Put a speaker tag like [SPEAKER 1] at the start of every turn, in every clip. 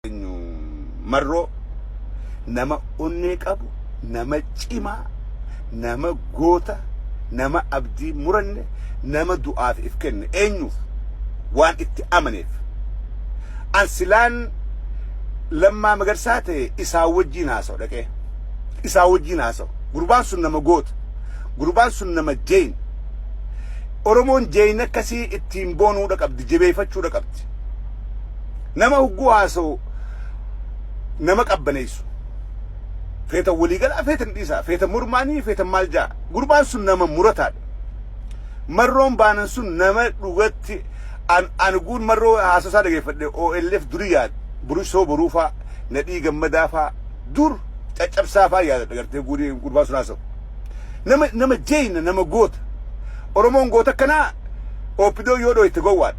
[SPEAKER 1] Eenyu Marroo nama onnee qabu, nama cimaa, nama goota, nama abdii muranne, nama du'aaf if kenne. Eenyuuf? Waan itti amaneef. An silaan Lammaa Magarsaa ta'e isaa wajjiin haasa'u dhaqee. Isaa wajjiin haasa'u. Gurbaan sun nama goota. Gurbaan sun nama jeen. Oromoon jeen akkasii ittiin boonuudha qabdi, jabeeffachuudha qabdi. Nama hugguu haasa'u nama qabbaneessu. Feetan waliigalaa, feetan dhiisaa, feetan mormaanii, feetan maal ja'a. Gurbaan sun nama murataadha. Marroon baanan sun nama dhugatti an guun Marroo haasasaa dhageeffadhe OLF durii yaad Burisoo Boruufaa, Nadhii Gammadaa faa, dur caccabsaa faa yaadadha gartee guurii gurbaan sun haasa'u. Nama jeeyna, nama goota. Oromoon goota akkanaa OPDO yoo dhoyte gowwaadha.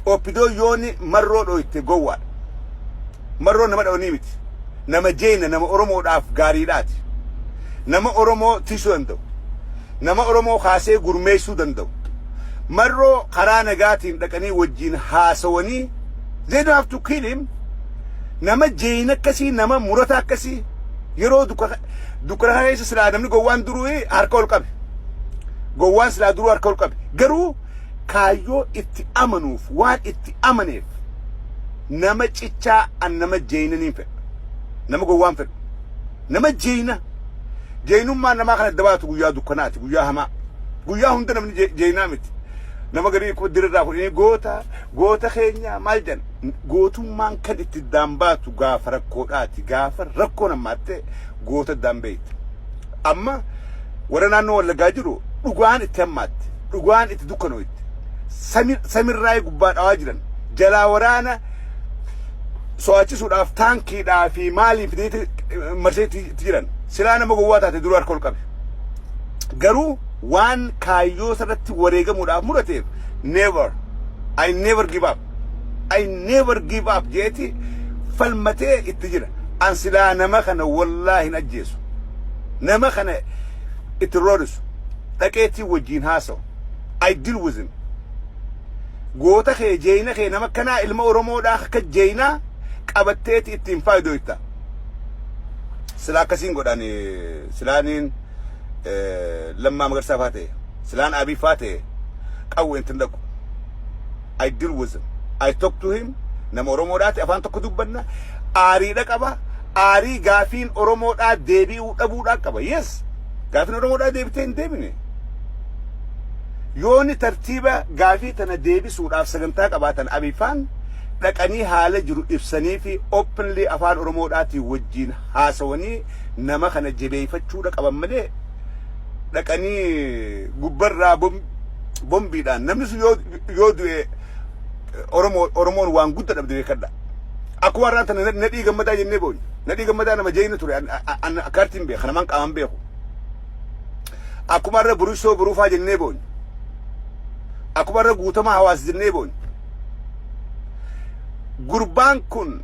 [SPEAKER 1] OPDO yooni Marroo dhoyte gowwaadha. Marroo nama dhawanii miti. Nama jeeyna, nama Oromoodhaaf gaariidhaati. Nama Oromoo tiisuu danda'u. Nama Oromoo kaasee gurmeessuu danda'u. Marroo karaa nagaatiin dhaqanii wajjin haasawanii, they don't have to kill him. Nama jeeyna akkasii, nama murata akkasii yeroo dukkana keessa silaa namni gowwaan duruu harka ol qabe. Gowwaan silaa duruu harka ol qabe. Garuu kaayyoo itti amanuuf, waan itti amaneef, nama cichaa an nama jeeynaniin fedha. Nama gowwaan fedhu. Nama jeeyna. Jeeynummaan namaa kan adda baatu guyyaa dukkanaati, guyyaa hamaa. Guyyaa hunda namni jeeynaa miti. Nama garii dirrirraa fudhanii goota, goota keenya maal jedhan. Gootummaan kan itti addaan baatu gaafa rakkoodhaati. Gaafa rakkoon hammaatte goota addaan beekta. Amma warra naannoo Wallaggaa jiru dhugaan itti hammaatte. Dhugaan itti dukkanooyte. Samirraa gubbaa dhawaa jiran. Jalaa waraana so'achisuudhaaf taankiidhaa fi maaliif fideeti marsee itti jiran. Silaa nama gowwaa taate dura harka ol qabe. Garuu waan kaayyoo irratti wareegamuudhaaf murateef, "Never, I never give up. I never give up" jeeti falmatee itti jira. An silaa nama kana wallaahi hin ajjeesu. Nama kana itti roorisu. Dhaqeetii wajjin haasa'u. I deal with him. Goota kee, jeeyina kee, nama kanaa, ilma Oromoodhaa akka jeeyinaa qabatteeti ittiin faayidoyta. Silaa akkasiin godhan silaaniin Lammaa Magarsaa faa ta'e, silaan Abiy faa ta'e, qawween ittiin dhaqu. I deal with him. I talk to him. Nama Oromoodhaati, afaan tokko dubbanna. Aariidha qaba. Aarii gaafiin Oromoodhaa deebi'uu dhabuudhaa qaba. Yes. Gaafiin Oromoodhaa deebitee hin deebine. Yooni tartiiba gaafii tana deebisuudhaaf sagantaa qabaatan, Abifaan dhaqanii haala jiru ibsanii fi openly afaan Oromoodhaatiin wajjin haasawanii nama kana jabeeffachuudha qaban malee, dhaqanii gubbarraa bombiidhaan namni sun yoo du'e Oromoon waan guddaa dhabde beekadha. Akkuma har'aan tana Nadhii Gammadaa jennee boonyu. Nadhii Gammadaa nama jeeyna ture, an akkaartiin beeka, namaan qaamaan beeku. Akkuma har'a Burisoo Buruufaa jennee boonyu. Akkuma har'a Guutamaa Hawaas jennee boonyu. Gurbaan kun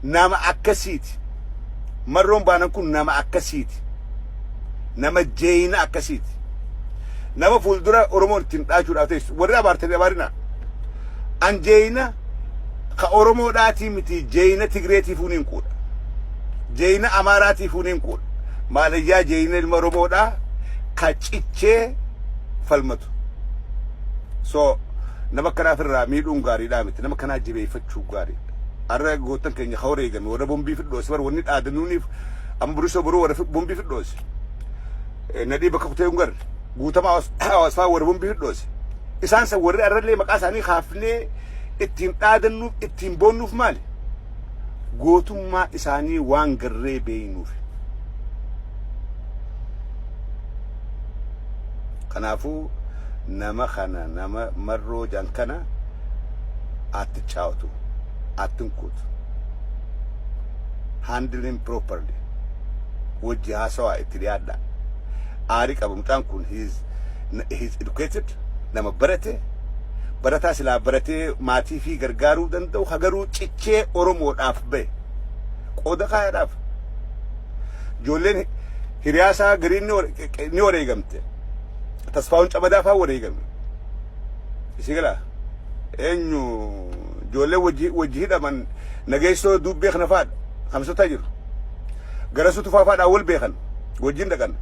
[SPEAKER 1] nama akkasiiti. Marroon baanan kun nama akkasiiti. Nama jeeyina akkasiiti. Nama fuuldura Oromoon ittiin dhaachuudhaaf teessu. Warri abaartanii abaarina. An jeeyina ka Oromoodhaatii miti, jeeyina Tigreetiifuu niin quudha. Jeeyina Amaaraatiifuu niin quudha. Maalayyaa jeeyina ilma Oromoodhaa ka cichee falmatu. So nama akkanaaf irraa miidhuun gaariidhaa miti. Nama kanaa jabeeffachuu gaariidha. Har'a gootan keenya ka wareegame, warra bombii fidhoose bar wanni dhaadanuuniif amma Burisoo Boruu warra bombii fidhoose. Nadhii bakka kutee hin garre. Guutamaa Hawaasaa warra bombii fidhoose. Isaan san warri arrallee maqaa isaanii kaafnee ittiin dhaadannuuf, ittiin boonnuuf maali? Gootummaa isaanii waan garree beeynuuf. Kanaafuu nama kana, nama Marroo jan kana atti caawatu, atti kuutu. Handle him properly. Wajji haasawaa, itti dhiyaadha. Aarii qaba mucaan kun. He is educated, nama barate, barataa silaa baratee maatii fi gargaaruu danda'u, hagaruu cichee Oromoodhaaf bahe qooda kaayaadhaaf. Ijoolleen hiriyaasaa gariin ni wareegamte. Tasfaa'uun Camadaa fa'aa wareegame. Isii galaa eenyu Ijoollee wajji hidhaman Nageessoo Duubbee kana fa'aadha. Hamsotaa jiru. Garasuu Tufaa fa'aadhaan wal beekan. Wajjin dhaqan.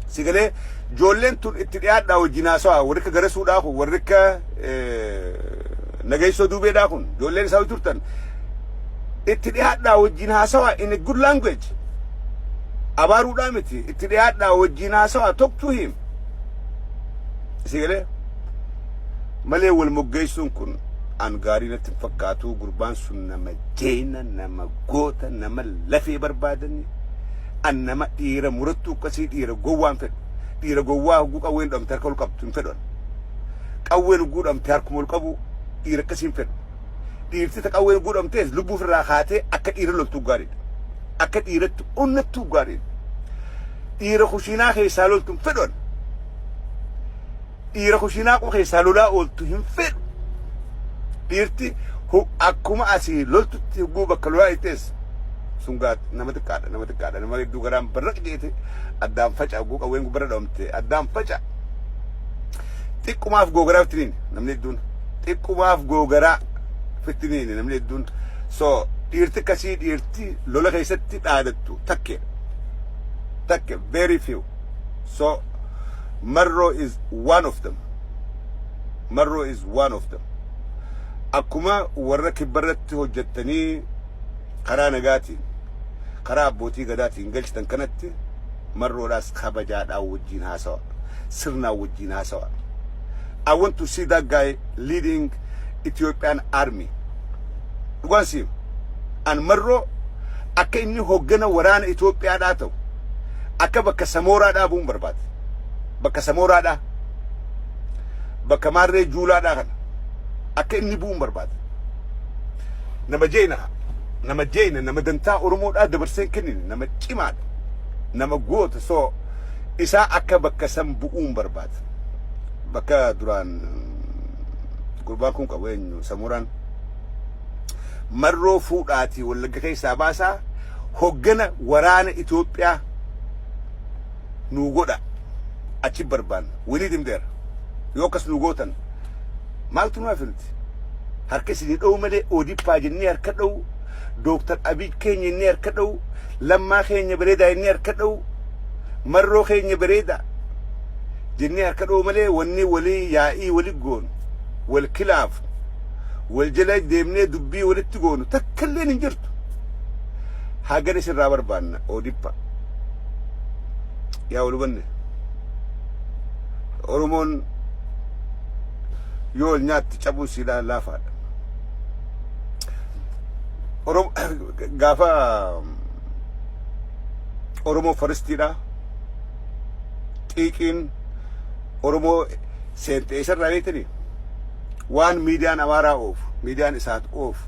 [SPEAKER 1] Sigalee ijoolleen tun itti dhiyaadhaa wajjin haasawaa. Warri akka Garasuudhaa kun, warri akka Nageessoo Duubeedhaa kun, ijoolleen isaa turtan itti dhiyaadhaa wajjin haasawaa in a good language. Abaaruudhaa miti, itti dhiyaadhaa wajjin haasawaa, talk to him. Sigalee malee wal moggeessuun kun an gaarii natti hin fakkaatu. Gurbaan sun nama jeena, nama goota, nama lafee barbaadani. An nama dhiira murattuu akkasii, dhiira gowwaan fedhu. Dhiira gowwaa hogguu qawween dhamte harka ol qabtu hin fedhan. Qawween hogguu dhamte harkuma ol qabu, dhiira akkasii hin fedhu. Dhiirti ta qawween hogguu dhamtees lubbuu ofirraa kaatee akka dhiira loltuu gaariidha. Akka dhiiratti onnattuu gaariidha. Dhiira kushiinaa keessaa loltu hin fedhan. Dhiira kushiinaa keessaa lolaa ooltu hin fedhu. Dhiirti akkuma asii loltutti hogguu bakka lolaa ittees sun gaa nama xiqqaadha, nama xiqqaadha. Nama hedduu garaan barraq jeete addaan faca. Hogguu qawween bara dhamte addaan faca. Xiqqumaaf googaraa fittiniin namni hedduun, xiqqumaaf googaraa fittiniin namni hedduun. So dhiirti akkasii, dhiirti lola keessatti dhaadattu takkeedha, takke, very few. So Marro is one of them. Marro is one of them. Akkuma warra kibbarratti hojjettanii karaa nagaatiin, karaa abbootii gadaatiin galchitan kanatti, Marroodhaas kabajaadhaan wajjin haasawa, sirnaan wajjin haasawa. I want to see that guy leading Ethiopian army. Dhugaan siim an Marroo akka inni hoggana waraana Itoophiyaadhaa ta'u, akka bakka Samooraadhaa bu'uun barbaade. Bakka Samooraadhaa, bakka Maarree Juulaadhaa kana akka inni bu'uun barbaade. Nama jeena, nama jeena, nama dantaa Oromoodhaa dabarsee hin kennine, nama cimaadha, nama goota. So isaa akka bakka san bu'uun barbaade. Bakka duraan gurbaan kun qabu, eenyu, Samooraan. Marroo fuudhaatii Wallagga keessaa baasaa, hoggana waraana Itoophiyaa nuu godha. Achi barbaanna. We need him there. Yoo akkas nu gootan maaltu nu hafe? Nuti harka isinii dha'u malee, Oodippaa jennee harka dha'u, Dooktar Abiy keenya jennee harka dha'u, Lammaa keenya bareedaa jennee harka dha'u, Marroo keenya bareedaa jennee harka dha'u malee, wanni walii yaa'ii wali goonu, wal kilaafu, wal jala deemnee dubbii walitti goonu takka illeen hin jirtu. Hagan isirraa barbaanna, Oodippa. Yaa wal hubanne. Oromoon yoo wal nyaatti cabuun siidhaa laafaadha. Gaafa Oromoo firstiidha. Xiiqiin Oromoo seentee isarraa beektanii waan miidiyaan Amaaraa oofu, miidiyaan isaat oofu.